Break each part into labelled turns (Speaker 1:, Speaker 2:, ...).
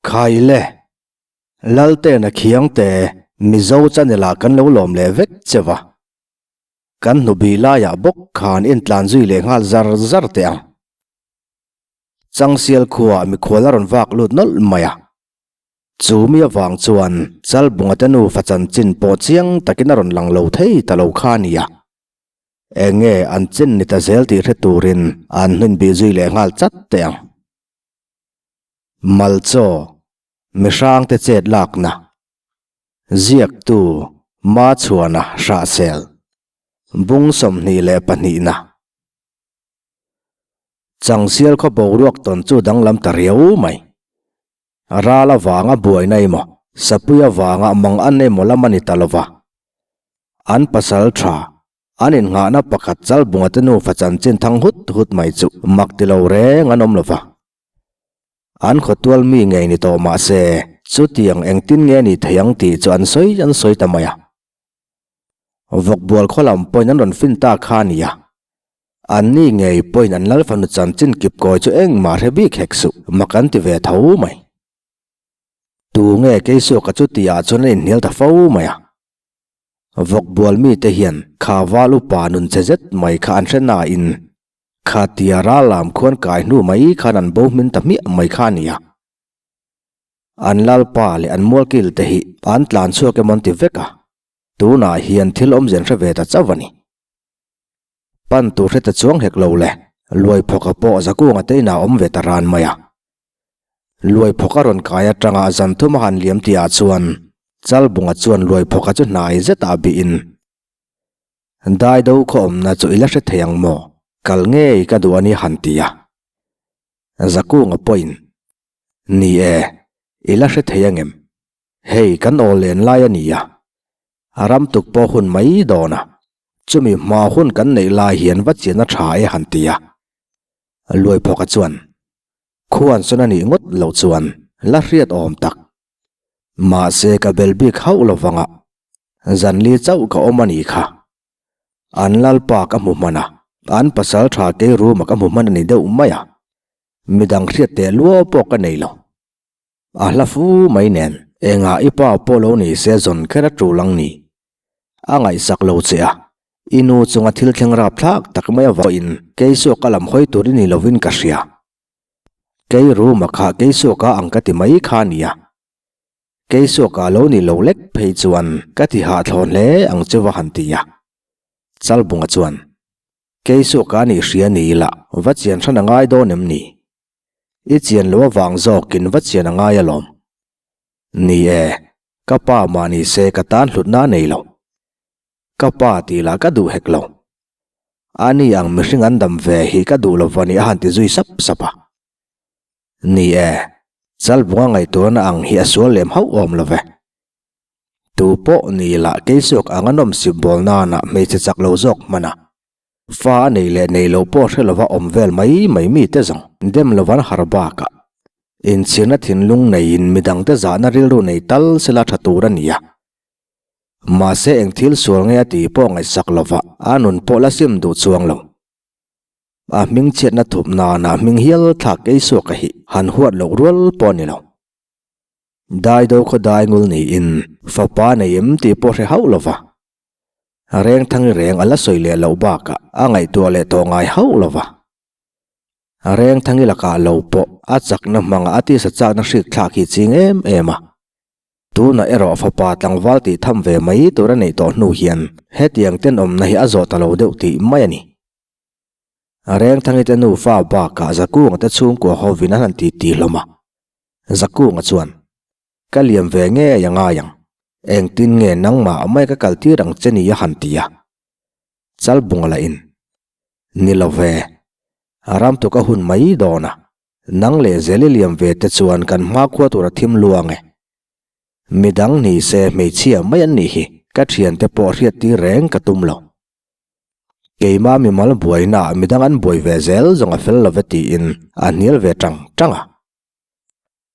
Speaker 1: Khai le, Laltena Khiangte Mizo channel ah kan lo lawm leh vek che va. Kan hnubi laiah bawk khan intlan zui leh nghal zar zar teh ang. Changsial khuaah mikhual a rawn vak lut nawlh mai a. Chu mi avang chuan Chalbunga te nufa chanchin pawh chiang takin a rawn lang lo thei ta lo kha a nia. Eng nge an chin ni ta zel tih hre turin an hninbih zui leh nghal chat teh ang. Malchaw, mihrangte chet lakna. Ziaktu, Machhuana Hrahsel. Bung 22na. Changsial khaw boruak tawn chu danglam ta riau mai. Ral avanga buaina emaw, sapui avanga mang an emaw lam a ni ta lova. An pasal tha, an innghahna pakhat Chalbunga te nufa chanchin thang hut hut mai chu mak ti lo reng an awm lova. An khawtual mi ngei ni tawh mah se, chutiang engtin nge ni thei ang tih chu an sawi an sawi ta mai a. Vawkbual khaw lam pawhin an rawn fin ta kha a ni a. Anni ngei pawhin an lal fanu chanchin kip kawi chu engmah hre bik hek suh, mak an ti ve tho mai. Tu nge Keisuaka chu tihah chuan an inhnial ta fo mai a. Vawkbual mite hian kha val upa nun che zet mai kha an hre nain kha tia ral lam khuan kai hnu mai khan an bo hmin ta hmiah mai kha a ni a. An lalpa leh an mualkil te hi an tlan chhuak emaw an ti vek a, tunah hian thil awmzia an hre ve ta chauh a ni. Pan tur hre ta chuang hek lo le, luai phawka pawh Zakunga te inah awm ve ta ran mai a. Luai phawka rawn kai atanga zan thum a han liam tihah chuan Chalbunga chuan luai phawka chu hnai zetah bihin, Daido khaw awmna chu i la hre thei ang maw? Kal ngei ka duh a ni han ti a. Zakunga pawhin, Ni e, i la hre thei angem? Hei kan aw len lai a nia, a ram tuk pawh hun mai dawn a, chumi hma hun kan neih lai hian va chian a tha e han ti a. Luaiphawka chuan, Khuan sawn a nih ngawt loh chuan la hriat awm tak. Mahse ka bel bik hauh lo vanga, zanli chauh ka awm a nih kha. An lalpa ka hmu hman a, an pasal tha kei ruma ka hmu hman a ni deuh mai a. Midang hriat teh luau pawh ka nei lo. A hla fu mai nen engah i pa pawh lo ni se zawn kher a tul ang ni. A ngaihsak lo che a, i nu chunga thil thleng rap thlak tak mai avangin Keisuak a lam hawi tur i ni lovin ka hria. Kei room-a kha Keisuaka ang ka ti mai kha a nia. Keisuaka lo ni lo lek phei chuan ka ti hahthlawn hle ang chu va han ti a. Chalbunga chuan. Keisuaka nih hria ni ila va chian hran a ngai dawn em ni? I chian lo avang zawkin va chian a ngai alawm. Ni e, ka pa mah ni se ka tan hlutna a nei lo. Ka pa tih lah ka duh hek lo. Ani ang mihring an dam ve hi ka duh lo va ni a han ti zui sap sap a. Ni e, Chalbunga ngaihtuahna ang hi a sual lem hauh awm lo ve. Tu pawh ni lah Keisuak ang a nawmsip bawl nana hmeichhe chak lo zawk hman a, fa a nei leh nei lo pawh hre lova awm vel mai mai mite zawng dem lovan har bakah inchhirna thinlung neiin midangte zahna rilru nei tal sela tha tur a ni a. Mahse eng thil sual nge a tih pawh ngaihsak lova a nun pawh la sim duh chuang lo. A hmingchhiatna thup nana hming hial thlak Keisuaka hi han huat loh rual pawh a ni lo. Daido khaw dai ngul niin fapa nei em tih pawh hre hauh lo va. Rengthangi reng a la sawi leh loh bakah a ngaihtuah leh tawh ngai hauh lo va. Rengthangi lakah lo pawh a chakna hmangah a tisa chakna hrik thlak hi ching em em a. Tunah erawh fapa tlangval tih tham ve mai tur a neih tawh hnu hian hetiang tenawmna hi a zawh ta lo deuh tih mai a ni. Rengthangi te nufa bakah Zakunga te chhungkua hovin an han titi hlawm a. Zakunga chuan, Ka liam ve ngei a ngai ang. Engtin nge nangmah mai ka kal tir ang che ni a han ti a. Chalbunga lah in, Ni lo ve. Ram tuk a hun mai dawn a. Nang leh zel i liam ve te chuan kan hmakhua tur a thim luang e. Midang ni se hmeichhia mai an nih hi ka thiante pawh hriat tir reng ka tum lo. Keimah mimal buaina ah midang an buai ve zel zawng a fel lo ve tiin a hnial ve tang tang a.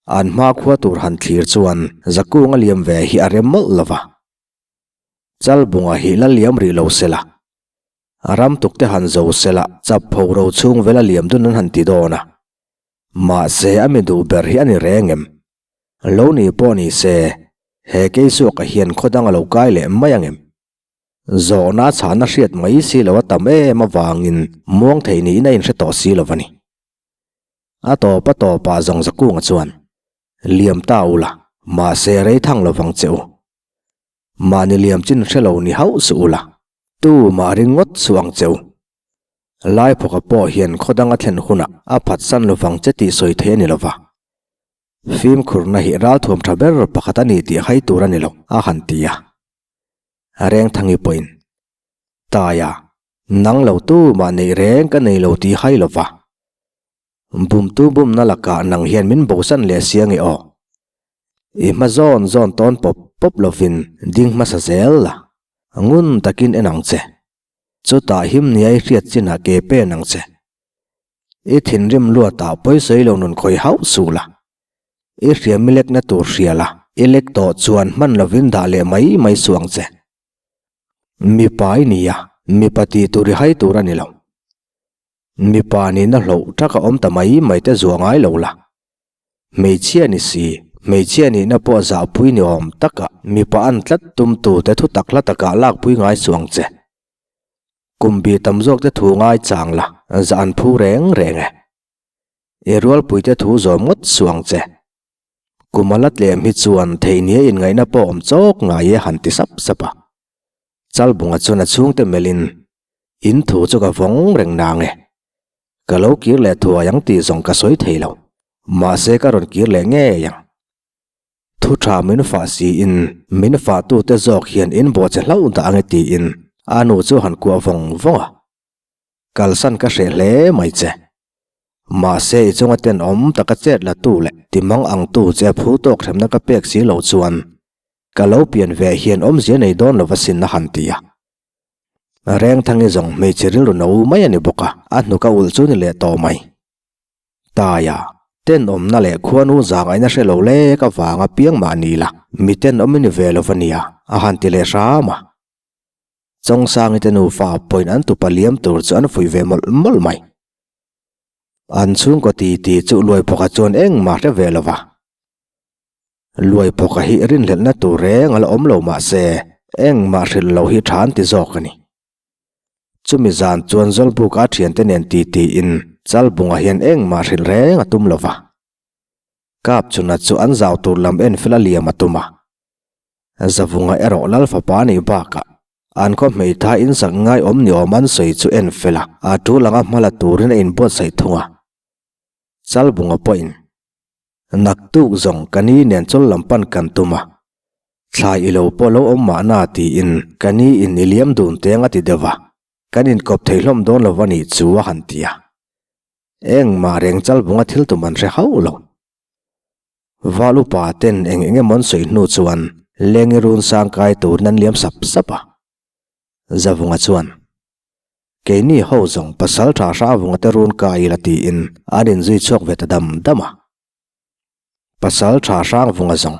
Speaker 1: An hmakhua tur han thlir chuan Zakunga liam ve hi a rem mawlh lo va. Chalbunga hi la liam rih lo se la. Ram tuk te han zo se la chap pho ro chhung vela liam dun an han ti dawn a. Mahse a mi duh ber hi a ni reng em? Lo ni pawh ni se, he Keisuaka hian khaw dang a lo kai leh mai ang em? Zawhna chhahna hriat mai si lo a tam em avangin muang thei niin a inhre tawh si lo a ni. A tawp a tawpah zawng Zakunga chuan, Liam ta ula, mahse rei thang lovang che u. Mahni liam chin hre lo ni hauh suh ula, tu mah ringawt suh ang che u. Laiphawka pawh hian khaw danga thlen hunah a phatsan lovang che tih sawi thei a ni lova. Fimkhurna hi ralthuam tha ber pakhat a ni tih hai tur a ni lo, a han ti a. Rengthangi pawhin, Taia, nang lo tu mah neih reng ka nei lo tih hai lova. Bumtu bumna lakah nang hian min bosan leh si ange aw. I hma zawn zawn tawn pawp pawp lovin ding hmasa zel la, ngun takin en ang che. Chutah him nia i hriat chinah ke pen ang che. I thinrim luatah pawisawi lo nun khawi hauh suh la. I hriam i lekna tur hria la, i lek tawh chuan hman lovin dah leh mai mai suh ang che. Mipa i nia, mipa tih tur i hai tur a ni lo. Mipa nihna hlauh tak a awm ta mai mai te zuah ngai lo la. Hmeichhia ni si, hmeichhia nihna pawh zahpui ni awm taka mipa an tlat tumtu te thu tak hla takah lakpui ngai suh ang che. Kum bi tam zawk te thu ngai chang la, zah an phu reng reng e. I rualpui te thu zawm ngawt suh ang che. Kum a la tlem hi chuan theihnia inngaihna pawh awm chawk ngai e han ti sap sap a. Chalbunga chuan a chhungte melhin, In thu chu ka vawng reng nang e. Ka lo kir leh thuai ang tih zawng ka sawi thei lo. Mahse ka rawn kir leh ngei ang. Thu tha min fah siin min fahtute zawk hian in bawhchhe hlauh dah ang e tiin a nu chu han kuah vawng vawng a. Kalsan ka hreh hle mai che. Mahse i chunga tenawm taka chet la tu leh timang ang tu che phu tawk hremna ka pek si lo chuan Ka lo pian ve hian awmzia nei dawn lova sin a han ti a. Rengthangi zawng hmeichhe rilru no mai a ni bawk a, a hnuk a ulh chu ni leh tawh mai. Taia, tenawmna leh khuanu zangaihna hre lo lek avanga piang mah ni la, mi tenawm i ni ve lova nia, a han ti leh hram a. Chawngsangi te nufa pawhin an tupa liam tur chu an fuih ve mawlh mawlh mai. An chhungkaw titi chu Luaiphawka chuan engmah hre ve lova. Luaiphawka hi rinhlelhna tur reng a la awm lo mah se, engmah hrilh lo hi tha an ti zawk a ni. Chumi zan chuan Zawlbuka a thiante nen titiin Chalbunga hian engmah hrilh reng a tum lo va. Kapchuna chu an zau tur lam en fel a liam a tum a. Zavunga erawh Lal fapa a nih bakah an khaw hmeithai insak ngai awm ni awm an sawi chu en fel a, a tul anga hma la turin a inbuatsaih thung a. Chalbunga pawhin Naktuk zawng ka ni nen chawl lam pan kan tum a, thlai i lo pawh lo awm mahna tiin ka ni in i liam dun teng a ti deuh a, kan inkawp thei hlawm dawn lo a nih chu a han ti a. Engmah reng Chalbunga thil tum an hre hauh lo. Val upa ten eng eng emaw an sawi hnu chuan Lengi run sang kai turin an liam sap sap a. Zavunga chuan. Keini ho zawng pasal tha Hravunga te run ka ila tiin an inzui chhuak ve ta dam dam a. Pasal tha Hrangvunga zawng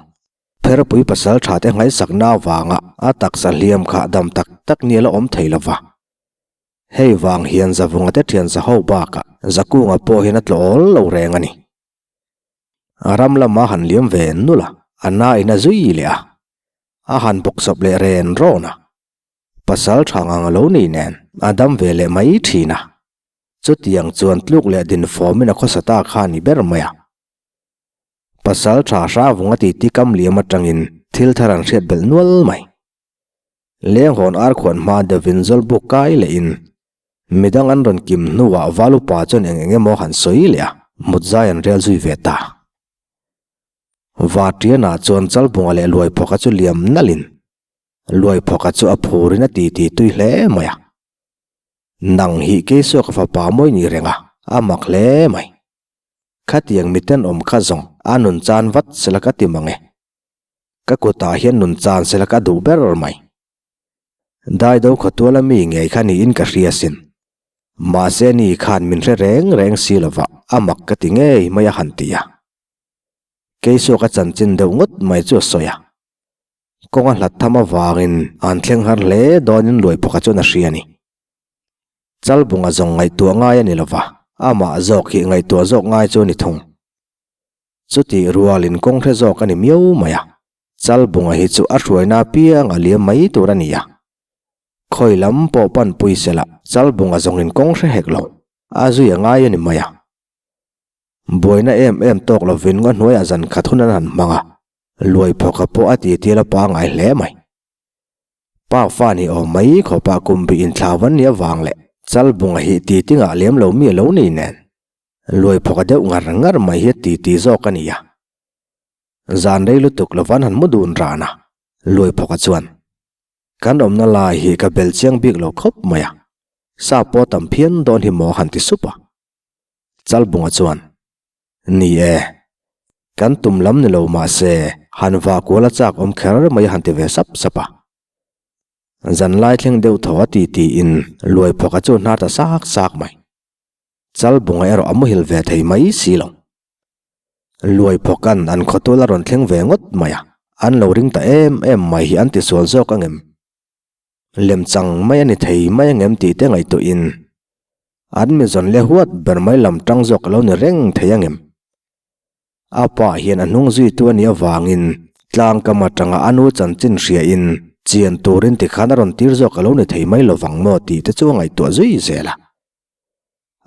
Speaker 1: Pherpui pasal tha te nghaisakna avanga a taksa hliam kha dam tak tak ni a la awm thei lova. Hei vang hian Zavunga te thian za ho bakah Zakunga pawh hian a tlawh awl lo reng a ni. A ram lama han liam ve nul a, a na in a zui leh a, a han bawksawp leh ren rawn a. Pasal tha ngang a lo ni nen a dam ve leh mai thin a. Chutiang chuan tluk leh din fawmin a khawsa ta kha a ni ber mai a. Pasal tha Hravunga titi kam liam atangin thil thar an hriat belh nual mai. Lenghawn arkhuan hma deuhin Zawlbuk kai lehin midang an rawn kim hnuah Valupa chuan eng eng emaw han sawi leh a, mutzai an rel zui ve ta. Vatianah chuan Chalbunga leh Luaiphawka chu liam nalhin Luaiphawka chu a phurin a titi tui hle mai a. Nang hi Keisuaka fapa mawi ni reng a, a mak hle mai. Khatiang miten awm kha zawng a nun chan vat sela ka ti mang e. Ka kutah hian nun chan sela ka duh ber mai. Daido khawtuala mi ngei kha niin ka hria sin. Mahse ni khan min hre reng reng si lova a mak ka ti ngei mai a han ti a. Keisuaka chanchin deuh ngawt mai chu a sawi a. Kawng a hlat tham avangin an thleng har hle dawnin luai pakhat chuan a hria a ni. Chalbunga zawng ngaihtuah ngai a ni lova, amah zawk hi ngaihtuah zawk ngai chu a ni thung. Chutih rualin kawng hre zawk a ni miau mai a, Chalbunga hi chu a hruaina apiang a liam mai tur a ni a. Khawi lam pawh panpui sela Chalbunga zawngin kawng hre hek lo, a zui a ngai a ni mai a. Buaina em em tawk lovin ngaw hnuaiah zan khat hun an han hmang a, luai phawka pawh a ti tia la pangngai hle mai. Pa fa ni awm mai khawpah kum bih inthlau an nih avang leh Chalbunga hi ti tingah lem lo mi a lo ni nen, luai phawka deuh ngar ngar mai hi a ti ti zawk a ni a. Zan rei lutuk lova an han mu dun ran a, luai phawka chuan, Kan awmna lai hi ka bel chiang bik lo khawp mai a, sa pawh tam phian dawn hi maw han ti sup a. Chalbunga chuan, Ni e, kan tum lam ni lo mah se han vah kual a chak awm kher mai a han ti ve sap sap a. Zan lai thleng deuh thaw a ti tiin luai phawka chu hnar ta sak sak mai. Chalbunga erawh a muhil ve thei mai si lo. Luai phawka'n an khawtul a rawn thleng ve ngawt mai a, an lo ring ta em em mai hi an ti sual zawk angem? Lemchang mai a ni thei mai angem tih te ngaihtuahin an mi zawn leh huat ber mai lam tang zawk a lo ni reng thei angem? A pa hian a hnung zuitu a nih avangin tlangkam atanga a nu chanchin hriain chian turin tikhan a rawn tir zawk a lo ni thei mai lovang maw tih te chu a ngaihtuah zui zel a.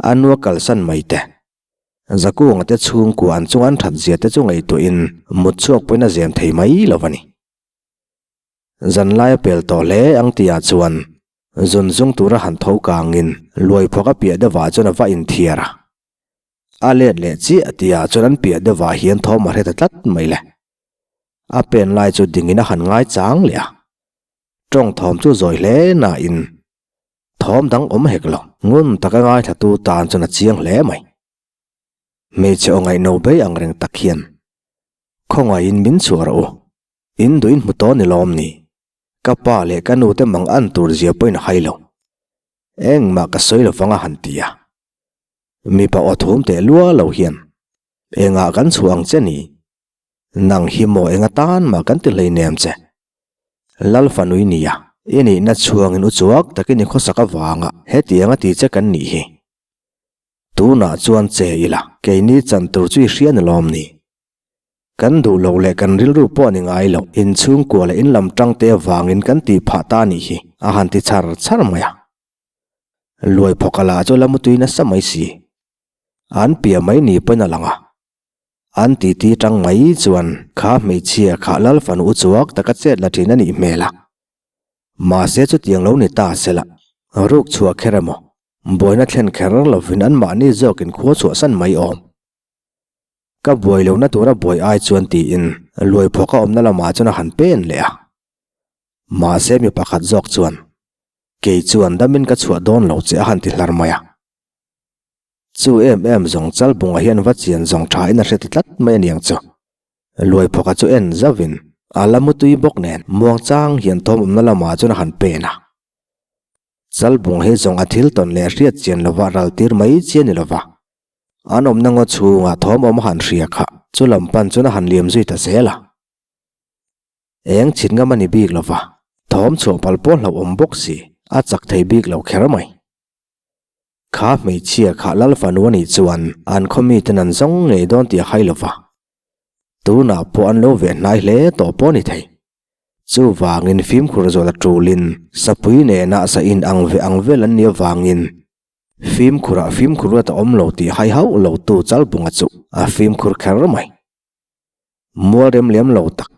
Speaker 1: A nu a kalsan mai te, Zakunga te chhungkua an chunga an that zia te chu ngaihtuahin mut chhuak pawhin a zem thei mai lo a ni. Zanlai a pel tawh hle ang tihah chuan zun zung tura han tho kangin luai phawk a piah deuhah chuan a va inthiar a. A let leh chiah tihah chuan an piah deuhah hian thawm a hre ta tlat mai le. A pen lai chu dingin a han ngai chang leh a. Tawng thawm chu zawi hle nain thawm dang awm hek lo. Ngun taka ngaithlatu tan chuan a chiang hle mai. Hmeichhe aw ngaihno bei ang reng tak hian khawngaihin min chhuah rawh u. In duh in hmu tawh ni lawm ni? Ka pa leh ka nu te mang an tur zia pawhin a hai lo. Engmah ka sawi lo vang a han ti a. Mipa aw thum teh lua lo hian, Engah kan chhuah ang che ni? Nang hi maw eng atan mah kan ti hleinem che. Lal fanui nia, i nihna chhuangin u chuak takin i khawsak avanga hetiang a ti che kan nih hi. Tunah chuan che ila, keini chan tur chu i hria ni lawm ni? Kan duh loh leh kan rilru pawh a ni ngai lo, inchhungkua leh in lam tangte avangin kan tih phah ta a nih hi, a han ti char char mai a. Luai phawk a lah chu la mutui nasa mai si. An piah mai ni pawhin a lang a. An titi tang mai chuan kha hmeichhia kha lal fanu u chuak taka chet la thin a nih hmel a. Mahse chutiang lo ni ta sela, ruk chhuah kher emaw, buaina thlen kher lovin anmahni zawkin khua chhuahsan mai awm. Ka buai lohna tura buai ai chuan tiin luai phawk a awmna lamah chuan a han pen leh a. Mahse mi pakhat zawk chuan, Kei chuan damin ka chhuah dawn lo che a han ti hlar mai a. Chu em em zawng Chalbunga hian va chian zawng tha in a hre ti tlat mai a niang chu. Luai phawka chu en zauhin a la mutui bawk nen muangchang hian thawm awmna lamah chuan a han pen a. Chalbunga hi zawng a thil tawn leh hriat chian lova ral tir mai chi a ni lova. An awmna ngaw chhungah thawm awm a han hria kha chu lam pan chuan a han liam zui ta zel a. Eng chhit ngam a ni bik lo va, thawm chhuah palh pawh hlauh awm bawk si, a chak thei bik lo kher mai. Kha hmeichhia kha lal fanu a nih chuan an khaw miten an zawng ngei dawn tih a hai lo va. Tunah pawh an lo veh hnai hle tawh pawh a ni thei. Chuvangin fimkhur zawh la tulin sapui nena sa in ang ve ang vel an nih avangin Fimkhurah fimkhur ruat a awm lo tih hai hauh lo tu Chalbunga chu a fimkhur kher mai. Mual rem lem lo tak,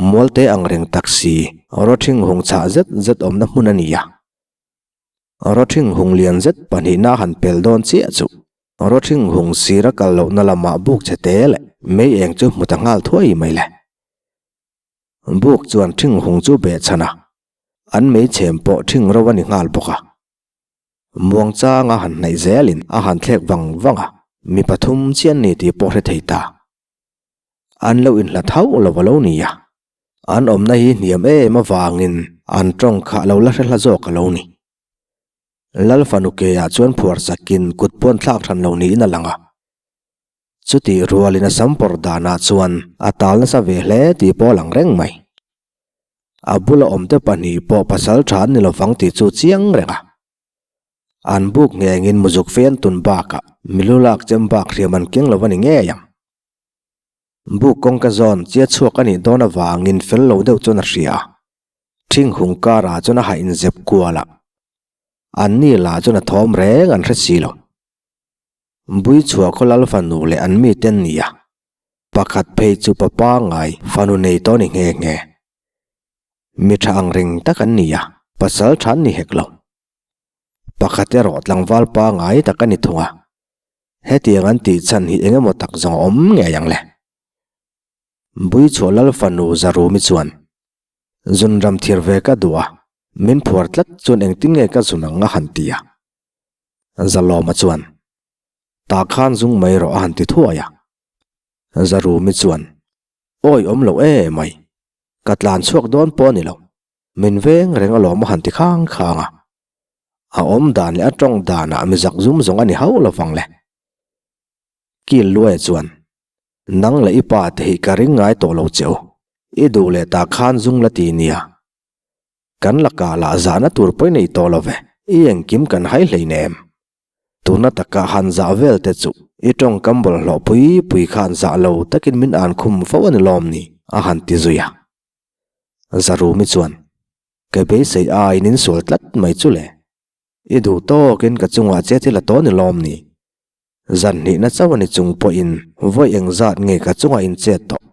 Speaker 1: mual te ang reng tak si rawthing hung chhah zet zet awmna hmun a ni a. Rawthing hung lian zet pahnihna a han pel dawn chiah chu rawthing hung sira kal lohna lamah buk chhe te leh mei eng chu hmu ta nghal thuai mai le. Buk chuan thing hung chu behchhan a, an mei chhem pawh thing ro a ni nghal bawk a. Muangchang a han hnaih zelin a han thlek vang vang a, mi pathum chian ni tih pawh hre thei ta. An lo inhlat hauh lo a lo ni a, an awmna hi hniam em avangin an tawng kha lo la hre hla zawk a lo ni. Lal fanu keah chuan phuar sakin kut pawn thlak hran lo niin a lang a. Chutih rualin a sam pawrh danah chuan a tal nasa ve hle tih pawh a lang reng mai. A bula awmte pahnih pawh pasal tha an ni lovang tih chu chiang reng a. An buk nghengin muzuk fe an tun bakah milu lak chem bak hriam an keng lo a ni ngei ang. Buk kawngka zawn chia chhuak a nih dawn avangin fel lo deuh chuan a hria a. Thing hung karah chuan a haih inzep kual a. An ni lah chuan a thawm reng an hre si lo. Bui chhuah khaw lal fanu leh an mite an ni a. Pakhat phei chu pa pangngai fanu nei tawh a ni nghe nghe. Mi tha ang reng tak an ni a, pasal tha an ni hek lo. Pakhat erawh tlangval pangngai tak a ni thung a, hetiang an tih chhan hi eng emaw tak zawng a awm ngei ang le. Buichhuah Lal fanu Zarumi chuan, Zun ram thir ve ka duh a, min phuar tlat chuan engtin nge ka zun ang a han ti a. Zalawma chuan, Tah khan zung mai rawh a han ti thuai a. Zarumi chuan, Awi awm lo e mai, ka tlan chhuak dawn pawh a ni lo. Min veng reng alawm a han ti khang khang a. A awm dan leh a tawng danah mi zak zum zawng a ni hauh lovang le. Kil Luaia chuan, Nang leh i pa te hi ka ring ngai tawh lo che u. I duh leh tah khan zung la ti nia. Kan lakah lah zahna tur pawi nei tawh lo ve, i engkim kan hai hleinem. Tuna taka han zah vel te chu i tawngkam bawlhhlawh pui pui khan zah lo takin min an khum fo a ni lawm ni? a han ti zui a. Zarumi chuan, Ka beisei aiin in sual tlat mai chu le. I duh tawkin ka chungah che thil a tawn ni lawm ni? Zan hnihna chauh a ni chung pawhin vawi engzat nge ka chungah in chet tawh?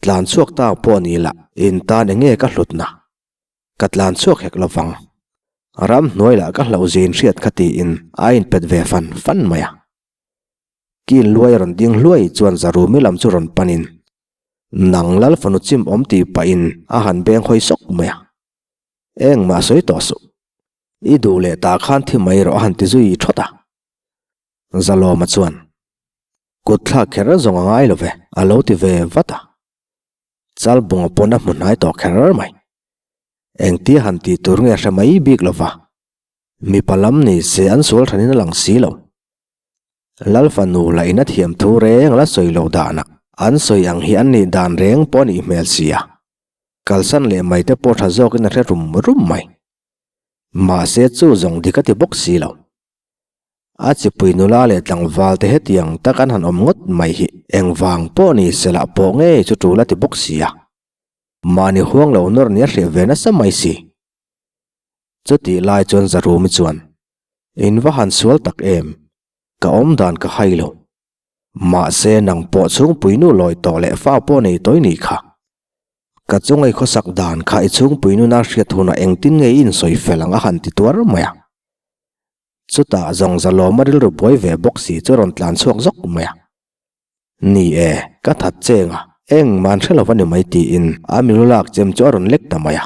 Speaker 1: Tlan chhuak tak pawh ni lah in tan enge ka hlutna? Ka tlan chhuak hek lovang. Ramhnuai lah ka hlauh zin hriat kha tiin a inpet ve fan fan mai a. Kil luai a rawn ding hluai chuan Zarumi lam chu rawn panin, Nang lal fanu chim awm tih pahin a han beng hawi sawk mai a. Engmah sawi tawh suh. I duh leh tah khan thi mai rawh a han ti zui thawt a. Zalawma chuan, Kut thlak kher zawng a ngai lo ve, a lo ti ve vat a. Chalbunga pawn a hmu hnai tawh kher mai. Engtia han tih tur nge hre mai bik lo va. Mipa lam ni se an sual thanin a lang si lo. Lal fanu lah in a thiam thu reng la sawi loh danah an sawi ang hi an nih dan reng pawh a nih hmel sia. Kalsan leh mai te pawh tha zawkin a hre rum rum mai. Mahse chu zawng dik a ti bawk si lo. A chipui nula leh tlangval te hetiang tak an han awm ngawt mai hi engvang pawh ni se lah pawh ngei chu tul a ti bawk sia. Mahni huang lo nawr ni a hreh ve nasa mai si. Chutih lai chuan Zarumi chuan, In va han sual tak em? Ka awm dan ka hai lo. Mahse nang pawh chhungpuinu lawi tawh leh fa pawh nei tawi nih kha. Ka chunga i khawsak dan kha i chhungpuinu na hriat hunah engtin nge i insawi fel ang a han ti tuar mai a. Chutah zawng Zalawma rilru buai ve bawk si chu rawn tlan chhuak zawk mai a. Ni e, ka that cheng a, engmah an hre lo a ni mai tiin a milu lak chem chu a rawn lek ta mai a.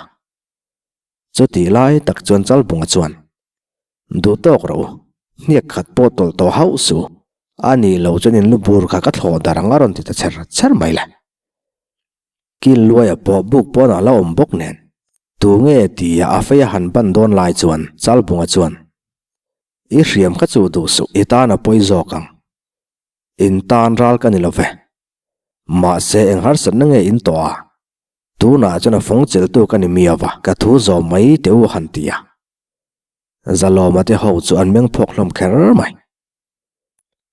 Speaker 1: Chutih lai tak chuan Chalbunga chuan, Duh tawk rawh u, hniak khat pawh tawlh tawh hauh suh, a nih loh chuan in lu bur kha ka thlawh dar ang a rawn ti ta chher chher mai le. Kil luaia pawh buk pawnah la awm bawk nen, tu nge tia a fei a han ban dawn lai chuan Chalbunga chuan, I hriam kha chu duh suh, i tan a pawi zawk ang. In tan ral ka ni lo ve. Mahse eng harsatna nge in tawh a? Tunah chuan a fawng cheltu ka ni miau va, ka thu zawm mai teh u han ti a. Zalawma te ho chu an meng phawk hlawm kher mai.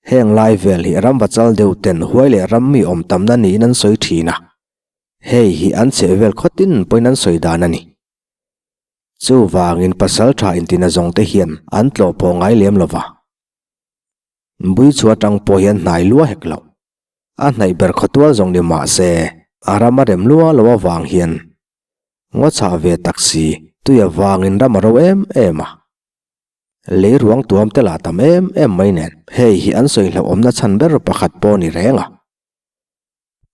Speaker 1: Heng lai vel hi ramva chal deuh ten huai leh ram mi awm tamna niin an sawi thin a, hei hi an chheh vel khawtin pawhin an sawi dan a ni. Chuvangin pasal tha intina zawng te hian an tlawh pawh ngai lem lo va. Buichhu atang pawh hian hnai lua hek lo. A hnaih ber khawtual zawng ni mah se, a ram a rem lua lo avang hian ngaw chhah ve tak si tui avangin ram a ro em em a. Lei ruang tuam te lah tam em em mai nen hei hi an sawi hlauhawmna chhan ber pakhat pawh ni reng a.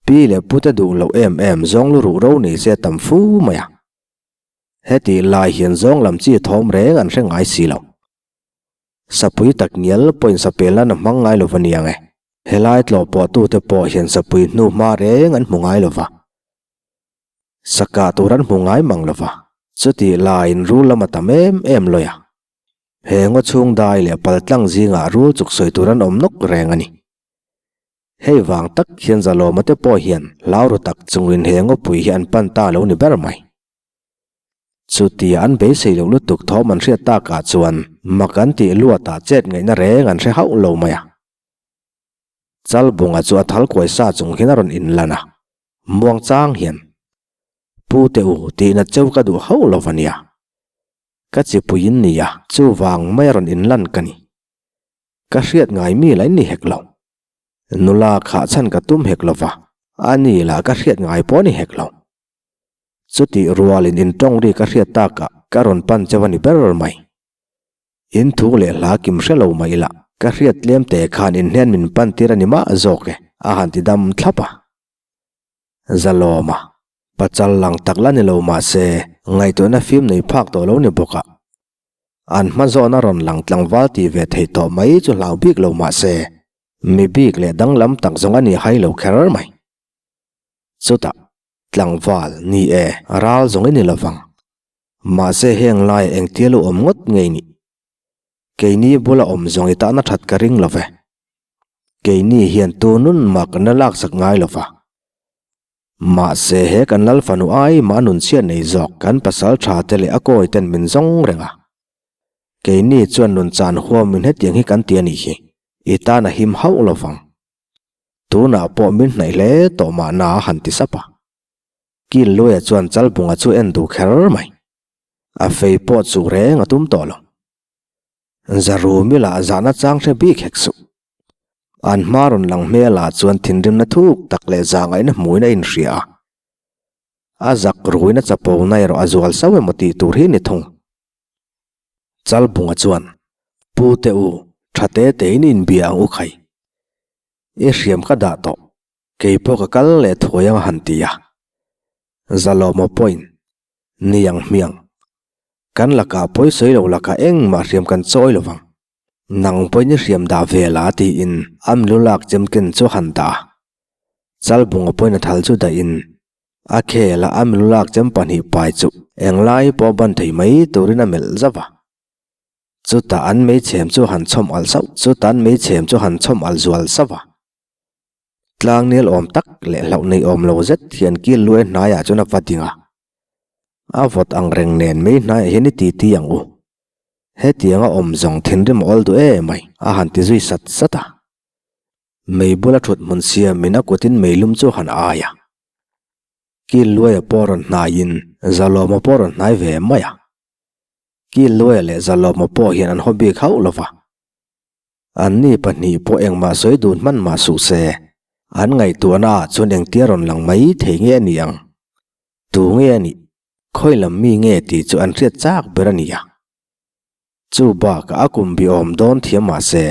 Speaker 1: Pi leh pu te duh loh em em zawng lu ruh ro ni se tam fu mai a. Hetih lai hian zawng lam chi thawm reng an hre ngai si lo. Sapui tak ngial pawhin sapel nan a hmang ngai lo va niang e. Helai tlawh pawhtute pawh hian sapui hnu hma reng an hmu ngai lo va. Sakah tur an hmu ngai mang lo va. Chutih laiin rul lam a tam em em lawi a. He ngaw chhung dai leh paltlang zingah rul chuk sawi tur an awm nawk reng a ni. Hei vang tak hian Zalawma te pawh hian hlau ru tak chungin he ngawpui hi an pan ta lo ni ber mai. Chutia an beisei loh lutuk thawm an hriat takah chuan mak an tih luatah chet ngaihna reng an hre hauh lo mai a. Chalbunga chu a thal kuai sa chung hian a rawn inlan a, muang chang hian, Pu te u, tihna cheu ka duh hauh lo va nia. Ka chipui in nia, chuvang mai a rawn inlan ka ni. Ka hriat ngai mi la in ni hek lo. Nula khah chhan ka tum hek lo va, a ni lah ka hriat ngai pawh a ni hek lo. Chutih rualin in tawng ri ka hriat takah ka rawn pan cheu a ni ber mai. In thu leh hla kim hre lo mah ila, ka hriat tlem te khan in hnen min pan tir a ni mah zawk e, a han ti dam thlap a. Zalawma, pachal lang tak la ni lo mah se, ngaihtuahna fim nei phak tawh lo ni bawk a. An hma zawna rawn lang tlangval ti ve thei tawh mai chu hlau bik lo mah se, mi bik leh danglam tak zawng a ni hai lo kher mai. Chutah, tlangval ni e, ral zawng i ni lovang. Mahse heng laiah engtia lo awm ngawt ngei nih? Keini bula awm zawng i tahna that ka ring lo ve. Keini hian tu nun mah kan la laksak ngai lo va. Mahse he kan lal fanu ai mah nun chhiat nei zawk kan pasal tha te leh a kawi ten min zawng reng a. Keini chuan nun chan huamin hetiang hi kan ti a nih hi, i tan a him hauh lo vang. Tunah pawh min hnaih hle tawh mahna a han ti sap a. Kil Luaia chuan Chalbunga chu en duh kher mai. A fei pawh chu reng a tum tawh lo. Zarumi lah zahna chang hre bik hek suh. An hma rawn lang hmelah chuan thinrimna thuk tak leh zahngaihna hmuin a inhria a. A zak ruina chapona erawh a zual sauh emaw tih tur hi ni thung. Chalbunga chuan, Pu te u, tha te tein inbia ang u khai. I hriam ka dah tawh. Kei pawh ka kal leh thuai ang a han ti a. Zalawma pawhin, Ni ang hmiang. Kan lakah pawi sawi lo lakah engmah hriam kan chawi lo vang. Nang pawhin i hriam dah ve la tiin a milu lak chem ken chu a han dah a. Chalbunga pawhin a thal chu dahin a khel a, a milu lak chem pahnih pai chu englai pawh ban thei mai turin a melh zauh a. Chutah an meichhem chu a han chhawm alh sauh, chutah an meichhem chu a han chhawm alh zual sauh a. Tlangnel awm tak leh hlauh nei awm lo zet hian kil luai hnaiah chuan a va ding a. A vawt ang reng nen mei hnaiah hian i titi ang u. Hetianga awm zawng thinrim a awl duh em mai, a han ti zui sat sat a. Mei bula thut hmun siamin a kutin meilum chu a han ai a. Kil luaia pawh rawn hnaiin Zalawma pawh rawn hnai ve mai a. Kil luaia leh Zalawma pawh hian an haw bik hauh lo va. Anni pahnih pawh engmah sawi dun hman mah suh se, an ngaihtuahna ah chuan engtia rawn lang mai thei nge a ni ang? Tu nge a nih? Khawi lam mi nge tih chu an hriat chak ber a ni a. Chu bakah a kum bi awm dawn thiam mah se,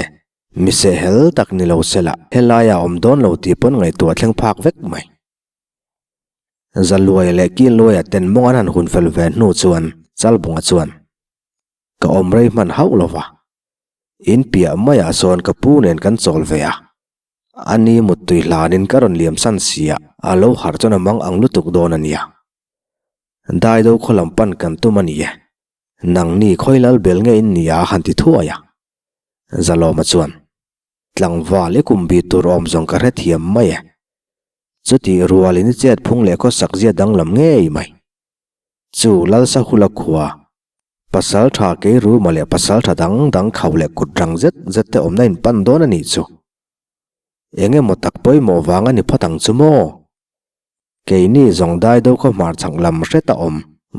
Speaker 1: mi sehhel tak ni lo sela helaiah a awm dawn lo tih pawn ngaihtuah thleng phak vek mai. Zaluaia leh Kiluaia ten mawng an han hun fel ve hnu chuan Chalbunga chuan, Ka awm rei hman hauh lo va. In piah maiah sawn ka pu nen kan chawl ve a. A ni muttui hlanin ka rawn liam san sia, a lo harh chuan a mang ang lutuk dawn a nia. Daido khaw lam pan kan tum a ni e. Nangni khawi lal bel nge in nia a han ti thuai a. Zalawma chuan, Tlangval i kum bih tur awm zawng ka hrethiam mai e. Chutih rualin i chet phung leh khawsak zia danglam ngei mai. Chu Lalsahula khua, pasal tha Keiruma leh pasal tha dang dang khauh leh kut rang zet zet te awmna in pan dawn a nih chu. Eng emaw tak pawimawh vang a ni phawt ang chu maw? Keini zawng Daido khaw hmar chhak lam hret a awm,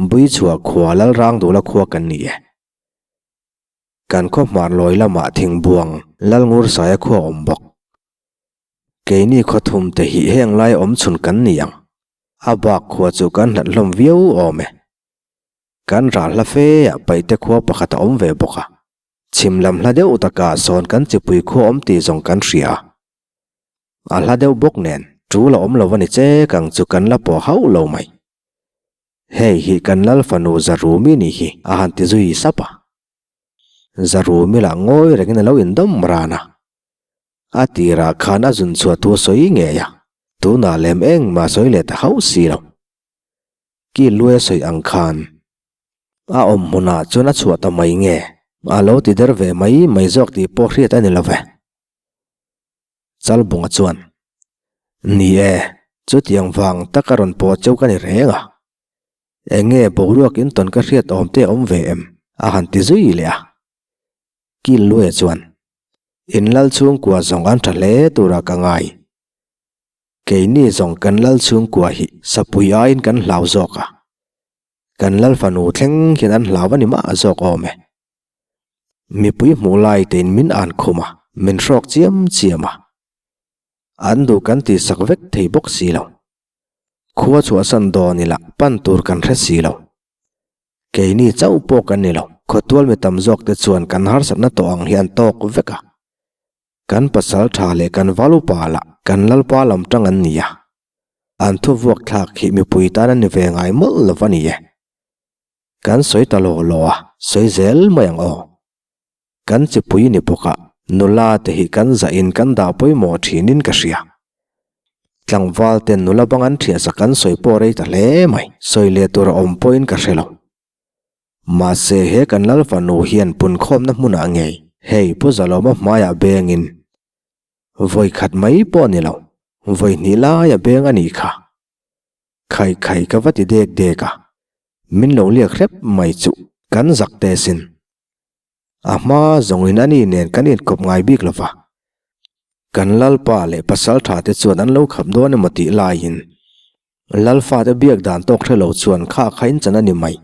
Speaker 1: Buichhuah khua Lalrangdula khua kan ni e. Kan khaw hmar lawi lamah Thingbuang Lalngursaia khua a awm bawk. Keini khaw thum te hi heng lai awm chhun kan ni ang. A bak khua chu kan hlat hlawm viau awm e. Kan ral hla fe ah paihte khua pakhat a awm ve bawk a. Chhim lam hla deuh takah sawn kan chipui khua awm tih zawng kan hria a. A hla deuh bawk nen tul a awm lo a ni chek ang chu kan la pawh hauh lo mai. Hei hi kan lal fanu Zarumi nih hi a han ti zui sap a. Zarumi lah ngawi rengin a lo indawm ran a. A tirah khan a zun chhuah thu a sawi ngei a, tunah lem engmah sawi leh ta hauh si lo. Ki luai a sawi ang khan a awm hmunah chuan a chhuah ta mai nge a lo ti der ve mai mai zawk tih pawh hriat a ni lo ve. Chalbunga chuan, Ni e, chutiang vang taka rawn pawh cheu ka ni reng a. Eng nge boruak in tawn ka hriat awm te a awm ve em? a han ti zui leh a. Kil Luaia chuan, In lal chhungkua zawng an tha hle turah ka ngai. Keini zawng kan lal chhungkua hi sapui aiin kan hlau zawk a. Kan lal fanu thleng hian an hlau a ni mah zawk awm e. Mipui hmuh lai tein min an khum a, min hrawk chiam chiam a. An duh kan tihsak vek thei bawk si lo. Khua chhuahsan dawn ila pan tur kan hre si lo. Keini chauh pawh kan ni lo, khawtual mi tam zawk te chuan kan harsatna tawh ang hi an tawk vek a. Kan pasal tha leh kan val upa lah kan lalpa lam tang an ni a. An thu vuak thlak hi mipui tan a ni ve ngai mawlh lo a ni e. Kan sawi ta law law a, sawi zel mai ang aw. Kan chipui ni bawk a, nula te hi kan zah in kan dah pawimawh thin in ka hria. Tlangval ten nula bang an thiah sak an sawi pawh rei ta hle mai, sawi leh tur a awm pawhin ka hre lo. Mahse he kan lal fanu hian punkhawmna hmunah ngei hei Pu Zalawma hmaiah bengin vawi khat mai pawh ni lo, vawi hnih laia beng a nih kha. Khai khai ka va ti dek dek a, min lo liak hrep mai chuh kan zak te sin. A hma zawngin ani nen kan inkawp ngai bik lo va. Kan lalpa leh pasal tha te chuan an lo khap dawn emaw tih laiin lalfa te biak dan tawk hre lo chuan kha kha in chan a ni mai.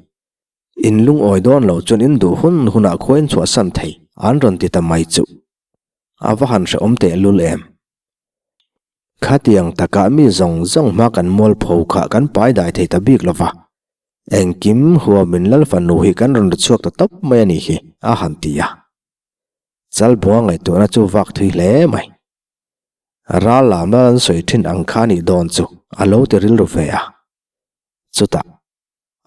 Speaker 1: In lungawi dawn lo chuan in duh hun hunah khua in chhuahsan thei an rawn ti ta mai chuh. A va han hrehawm tehlul em? Khatiang takah mi zawng zawng hma kan mualpho kha kan pai dai thei ta bik lo va, engkim huamin Lal fanu hi kan rawn ri chhuak ta tawp mai a nih hi, a han ti a. Chalbunga ngaihtuahna chu vak thui hle mai. Ral lam lal an sawi thin ang kha nih dawn chu a lo ti rilru ve a. Chutah,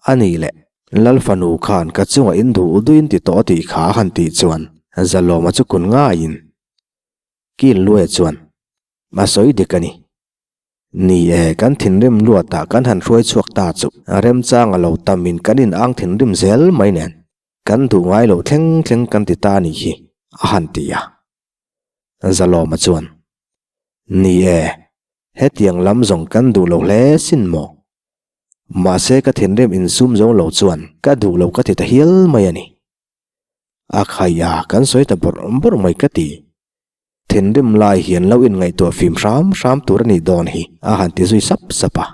Speaker 1: A nih leh, Lal fanu khan ka chungah in duh duhin ti tawh tih kha a han tih chuan Zalawma chu kun ngaiin Kil Luaia chuan, A sawi dik a ni. Ni e, kan thinrim luatah kan han hruai chhuak ta chu remchang a lo tamin kan inang thinrim zel mai nen kan duh ngai lo thleng thleng kan ti ta a nih hi, a han ti a. Zalawma chuan, Ni e, hetiang lam zawng kan duh lo hle sin maw? Mahse ka thinrim insum zo lo chuan ka duh lo ka ti ta hial mai a ni. A khai a, kan sawi ta bawrh bawrh mai ka ti. Thinrim lai hian lo inngaihtuah fim hram hram tur a nih dawn hi, a han ti zui sap sap a.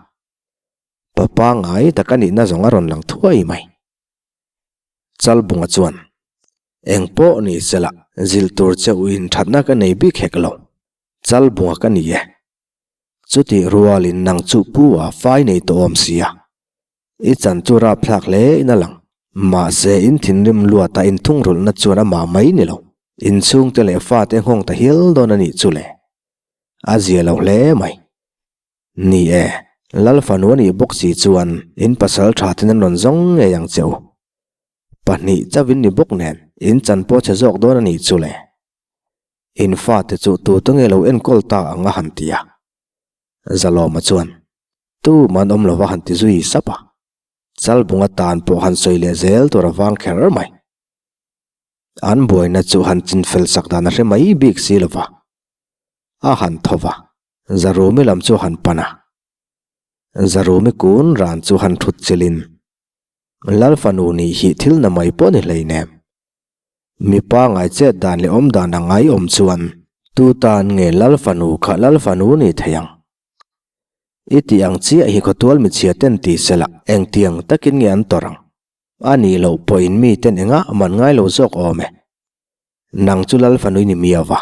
Speaker 1: Pa pangngai tak a nihna zawng a rawn lang thuai mai. Chalbunga chuan, Eng pawh ni sela, zilh tur che uin thatna ka nei bik hek lo. Chalbunga ka ni e. Chutih rualin nang chu pu a fai nei tawh awm sia. I chan chu rapthlak hle in a lang. Mahse, in thinrim luatah in thungrulhna chuan amah mai ni lo. In chhungte leh fate nghawng ta hial dawn a nih chu le. A zia lo hle mai. Ni e, Lal fanu a nih bawk si chuan in pasal tha ten an rawn zawng ngei ang che u. Pahnih chauh in ni bawk nen in chan pawh chhe zawk dawn a nih chu le. In fate chu tute nge lo enkawl ta ang a han ti a. Zalawma chuan, Tu man awm lova han ti zui sap a. Chalbunga tan pawh han sawi leh zel tur a vang kher mai. An buaina chu han chinfel sak dan a hre mai bik si lova. A han tho va, Zarumi lam chu han pan a. Zarumi kun ran chu han thut chilhin, Lal fanu nih hi thil na mai pawh ni hleinem. Mipa ngai chet dan leh awm dan a ngai awm chuan tu tan nge Lal fanu kha Lal fanu ni thei ang? I tih ang chiah hi khawtual michhia ten ti se la engtiang takin nge an tawrh ang? A nih loh pawhin mi ten engah man ngai lo zawk awm e. Nang chu Lal fanu i ni miau va,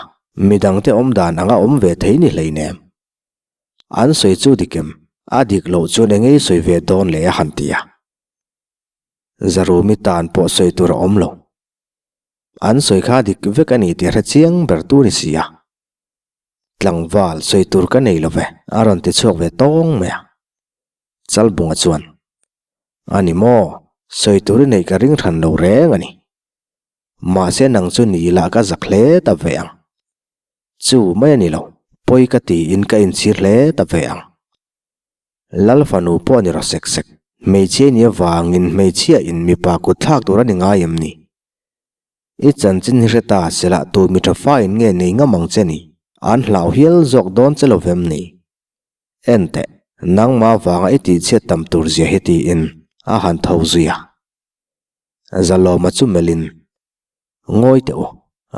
Speaker 1: midangte awm dan anga awm ve thei ni hleinem. An sawi chu dik em? A dik loh chuan enge i sawi ve dawn le a han ti a. Zarumi tan pawh sawi tur a awm lo. An sawi kha dik vek a ni tih a hre chiang ber tu ni si a. Tlangval sawi tur ka nei lo ve, a rawn ti chhuak ve tawng mai a. Chalbunga chuan, A ni maw, sawi tur i neih ka ring hran lo reng a ni. Mahse nang chu ni lah ka zak hle ta ve ang. Chu mai a ni lo, pawi ka tiin ka inchhir hle ta ve ang. Lal fanu pawh a ni rawh sek sek. Hmeichhia nia vangin hmeichhia in mipa kut thlak tur a ni ngai em ni? I chanchin hi hre ta sela tu mi tha fa in nge nei ngam ang che ni? An hlau hial zawk dawn che lo vem ni? Enteh, nangmah vanga i tihchhiat tam tur zia hi tiin a han tho zui a. Zalawma chu melhin, Ngawi teh u,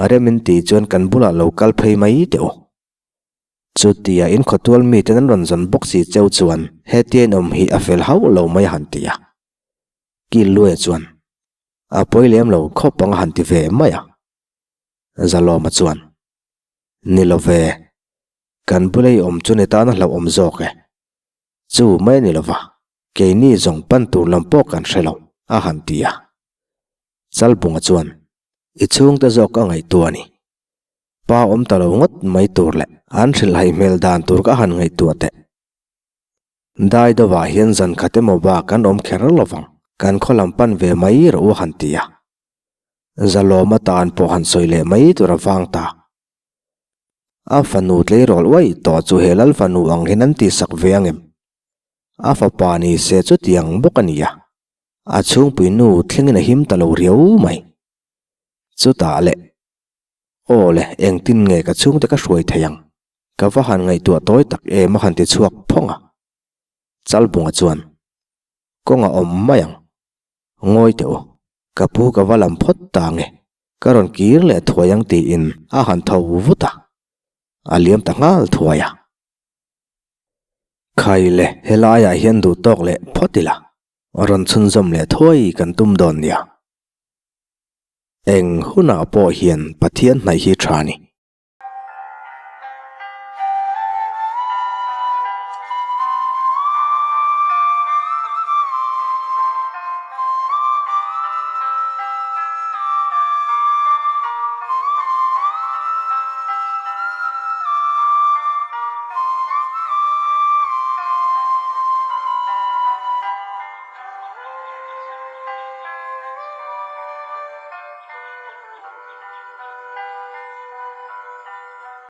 Speaker 1: A rem in tih chuan kan bulah lo kal phei mai teh u. Chutia in khawtual miten an rawn zawn bawk si cheu chuan hetia in awm hi a fel hauh lo mai a han ti a. Killuaia chuan a pawi lem lo khawp ang a han ti ve mai a. Zalawma chuan, Ni lo ve, kan bula i awm chu ni tan a hlauhawm zawk e. Chu mai a ni lo va, keini zawng pan tur lam pawh kan hre lo, a han ti a. Chalbunga chuan, I chhungte zawk a ngaihtuah a ni. Pa awm ta lo ngawt mai tur leh an hrilhhaih hmel dan tur ka han ngaihtuah teh. Dai dawah hian zan khat emaw bak kan awm kher lo vang, kan khaw lam pan ve mai rawh u a han ti a. Zalawm atan pawh han sawi leh mai tur a vang ta. A fanu tleirawl uaih tawh chu he lal fanu ang hian an tihsak ve ang em? A fapa ni se chutiang bawk a ni a, a chhungpui nu thlengin a him ta lo riau mai. Chutah leh, Aw le, engtin nge ka chhungte ka hruai thei ang? Ka va han ngaihtuah tawi tak em a han ti chhuak phawng a. Chalbunga chuan, Kawng a awm mai ang. Ngawi teh u, ka pu ka va lam phawt ta nge, ka rawn kir leh thuai ang tiin a han tho vut a, a liam ta nghal thuai a. Khai le, helaiah hian duh tawk leh phawt ila, rawn chhunzawm leh thuai kan tum dawn nia. Eng hunah pawh hian Pathian hnaih hi tha ni.